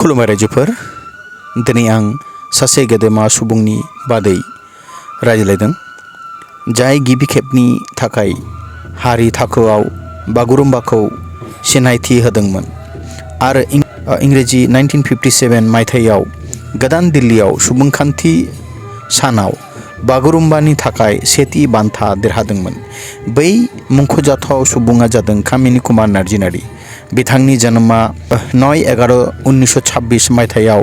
खुलुमबाय रायजोफोर दिनै आं सासे गेदेमा सुबुंनि बादै रायज्लायदों जाय गिबि खेबनि थाखाय हारि थाखोआव बागुरुम्बाखौ सिनायथि होदोंमोन आरो इंराजि 1957 मायथाइयाव गोदान दिल्लीयाव सुबुंखान्थि सानाव बागुरुम्बानि थाखाय सेथि बान्था देरहादोंमोन। बै मुंख'जाथाव सुबुङा जादों कामिनी कुमार नार्जीनारी। बिथांनि जोनोमा 9/11/1926 मायथाइयाव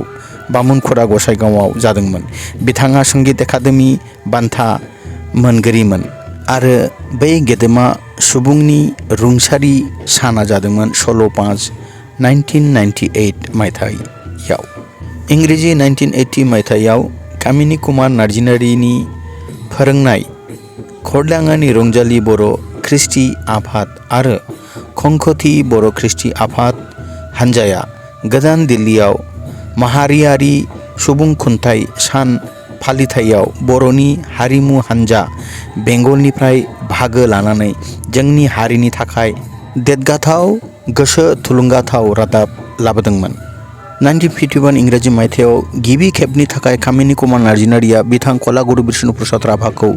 बामुनखुरा गसाइगावआव जादोंमोन। बिथाङा संगीत एकाडेमि बान्था मोनगिरिमोन आरो बै गेदेमा सुबुंनि रुंसारि साना जादोंमोन 16/5/1998 मायथाइयाव। इंराजि 1980 मायथाइयाव कामिनी कुमार नार्जीनारीनि फोरोंनाय खरलाङानि रंजालि बर' ख्रिस्टि आफाद आरो खंखोथि बर' ख्रिस्टि आफाद हानजाया गोदान दिल्लीयाव माहारियारि सुबुंखुंथाइ सान फालिथायाव बर'नि हारिमु हानजा बेंगलनिफ्राय बाहागो लानानै जोंनि हारिनि थाखाय देरगाथाव गोसो थुलुंगाथाव रादाब लाबोदोंमोन। 1951 इंराजि मायथाइयाव गिबि खेबनि थाखाय कामिनी कुमार नार्जीनारीया बिथां कलागुरु बिष्णु प्रसाद राभाखौ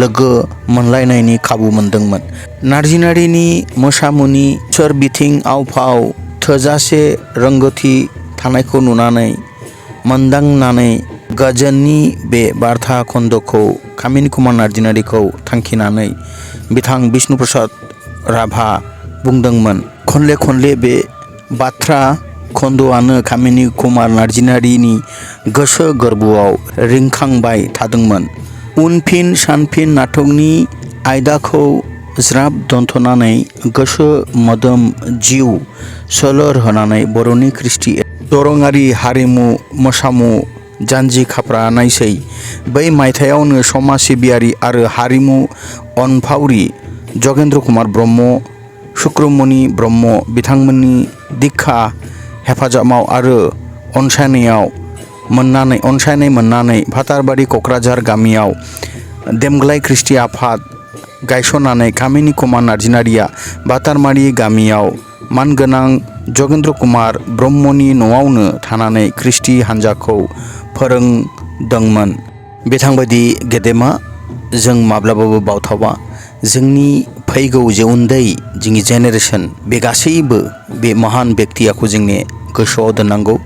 लोगो मोनलायनायनि खाबु मोनदोंमोन। नार्जीनारीनि मोसामुनि सोरबिथिं आव फाव थोजासे रोंगौथि थानायखौ नुनानै मोनदांनानै गोजोननि बे बार्ता खोन्दोखौ कामिनी कुमार नार्जीनारीखौ थांखिनानै बिथां बिष्णु प्रसाद राभा बुंदोंमोन। खनले खनले बे बाथ्रा खोन्दोआनो कामिनी कुमार नार्जीनारीनि गोसो गोरबोआव रिंखांबाय थादोंमोन। उनफिन सानफिन नाटकनि आयदाखौ ज्राब दोनथ'नानै गोसो मोदोम जिउ सोलेर होनानै बर'नि ख्रिस्टि दोरोङारि हारिमु मोसामु जानजि खाफ्रानायसै। बै मायथाइयावनो समाज सिबियारि आरो हारिमु अनफावरि जगेन्द्र कुमार ब्रह्म, सुक्रमणि ब्रह्म बिथांमोननि दिक्षा हेफाजाबाव आरो अनसायनाय मोननानै भातारबारि क'क्राझार गामियाव देमग्लाय ख्रिस्टि आफाद गायसननानै कामिनी कुमार नार्जीनारीया भातारबारि गामियाव मानगोनां जगेन्द्र कुमार ब्रह्मनि न'आवनो थानानै ख्रिस्टि हानजाखौ फोरोंदोंमोन। बिथांबायदि गेदेमा जों माब्लाबाबो बावथावा। जोंनि फैगौ उन्दै जोंनि जेनेरेसन बे गासैबो बे महान बेक्तियाखौ जोंनि गोसोआव दोननांगौ।